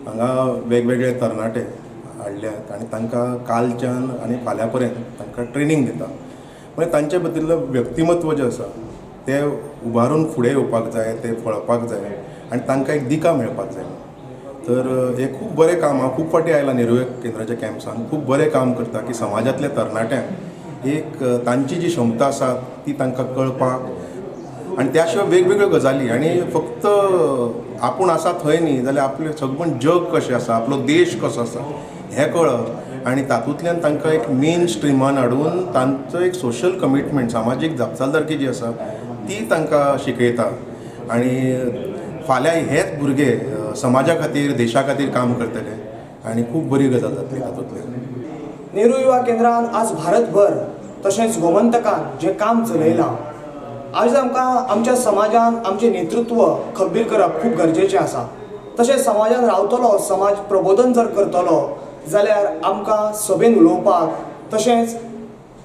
हांगा वेगवेगळे तरणाटे हाडल्यात आनी तांकां कालच्यान आनी फाल्यां पर्यंत तांकां ट्रेनींग दिता. म्हणजे तांचे भितरलें व्यक्तिमत्व जें आसा तें उबारून फुडें येवपाक जाय, तें फळपाक जाय आनी तांकां एक दिका मेळपाक जाय. तर हें खूब बरें काम हांव खूब फावटी आयलां नेहरू केंद्राच्या कॅम्प्सान, खूब बरें काम करता की समाजांतल्या तरणाट्यांक एक तांची जी क्षमता आसा ती तांकां कळपाक आनी त्या शिवाय वेगवेगळ्यो गजाली आनी फक्त आपूण आसा थंय न्ही जाल्यार आपलें सगळें जग कशें आसा, आपलो देश कसो आसा हें कळप आनी तातूंतल्यान तांकां एक मेन स्ट्रिमान हाडून तांचो एक सोशल कमिटमेंट, सामाजीक जापसालदारकी जी आसा ती तांकां शिकयता आनी फाल्यां हेच भुरगे समाजा खातीर, देशा खातीर काम करतले आनी खूब बरी गजाल जातली तातूंतल्यान. नेहरू युवा केंद्रान आज भारतभर तशेंच गोमंतकान जें काम चलयलां, आज आमकां आमच्या समाजान आमचें नेतृत्व खंबीर करप खूब गरजेचें आसा. तशेंच समाजान रावतलो, समाज प्रबोधन जर करतलो जाल्यार आमकां सभेन उलोवपाक तशेंच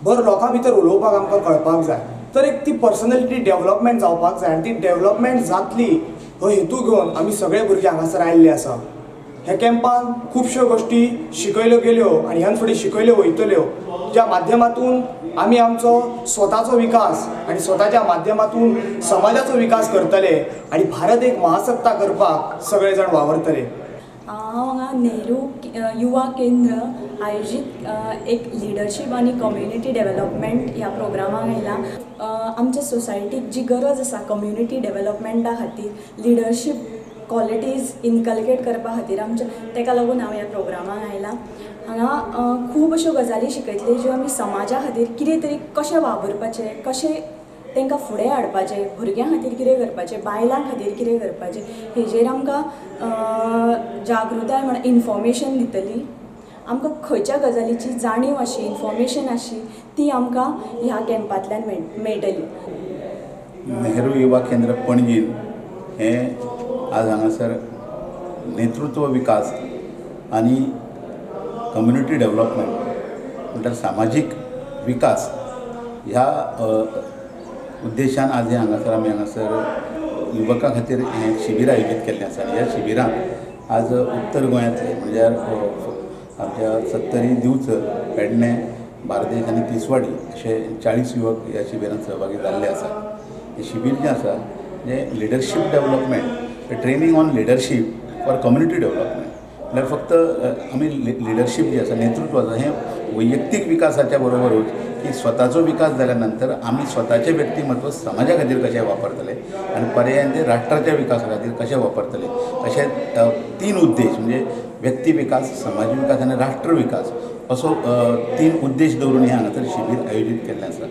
भर लोकां भितर उलोवपाक आमकां कळपाक जाय. तर एक ती पर्सनॅलिटी डेव्हलपमेंट जावपाक जाय आनी ती डेव्हलपमेंट जातली हो हेतू घेवन आमी सगळे भुरगे हांगासर आयिल्ले आसा. ह्या कॅम्पान खुबश्यो गोश्टी शिकयल्यो गेल्यो आनी ह्यान फुडें शिकयल्यो वयतल्यो, ज्या माध्यमातून आमी आमचो स्वताचो विकास आनी स्वताच्या माध्यमातून समाजाचो विकास करतले आनी भारत एक महासत्ता करपाक सगळे जाण वावरतले. हांव हांगा नेहरू युवा केंद्र आयोजीत एक लिडरशीप आनी कम्युनिटी डेव्हलपमेंट ह्या प्रोग्रामाक आयला. आमच्या सोसायटीक जी गरज आसा कम्युनिटी डेव्हलपमेंटा खातीर, लिडरशीप क्वॉलिटीज इनकल्केट करपा खातीर आमच्या, ताका लागून हांव ह्या प्रोग्रामाक आयला. हांगा खूब अश्यो गजाली शिकयतले ज्यो आमी समाजा खातीर कितें तरी कशें वावुरपाचें, कशें तांकां फुडें हाडपाचें, भुरग्यां खातीर कितें करपाचें, बायलां खातीर कितें करपाचें, हेजेर आमकां जागृताय म्हण इन्फॉर्मेशन दितली. आमकां खंयच्या गजालीची जाणीव आशी, इन्फॉर्मेशन आशी ती आमकां ह्या कॅम्पांतल्यान मेळटली. नेहरू युवा केंद्र पणजीन हें आज हांगासर नेतृत्व विकास आनी कम्युनिटी डेव्हलपमेंट म्हणल्यार सामाजीक विकास ह्या उद्देशान आज हांगासर आमी हांगासर युवकां खातीर हें शिबीर आयोजीत केल्लें आसा. ह्या शिबिरांत आज उत्तर गोंयांतले म्हणल्यार आमच्या सत्तरी, दिवचल, पेडणें, बार्देश आनी तिसवाडी अशे 40 युवक ह्या शिबिरांत सहभागी जाल्ले आसात. हें शिबीर जें आसा जें leadership development, training on leadership for community development म्हणल्यार फक्त आमी लिडरशीप जी आसा, नेतृत्व आसा, हें वैयक्तीक विकासाच्या बरोबरूच की स्वताचो विकास जाल्या नंतर आमी स्वताचें व्यक्तिमत्व समाजा खातीर कशें वापरतले आनी पर्यायान ते राष्ट्राच्या विकासा खातीर कशें वापरतले, अशे 3 उद्देश म्हणजे व्यक्ती विकास, समाज विकास आनी राष्ट्र विकास असो 3 उद्देश दवरून हें हांगासर शिबीर आयोजीत केल्लें आसा.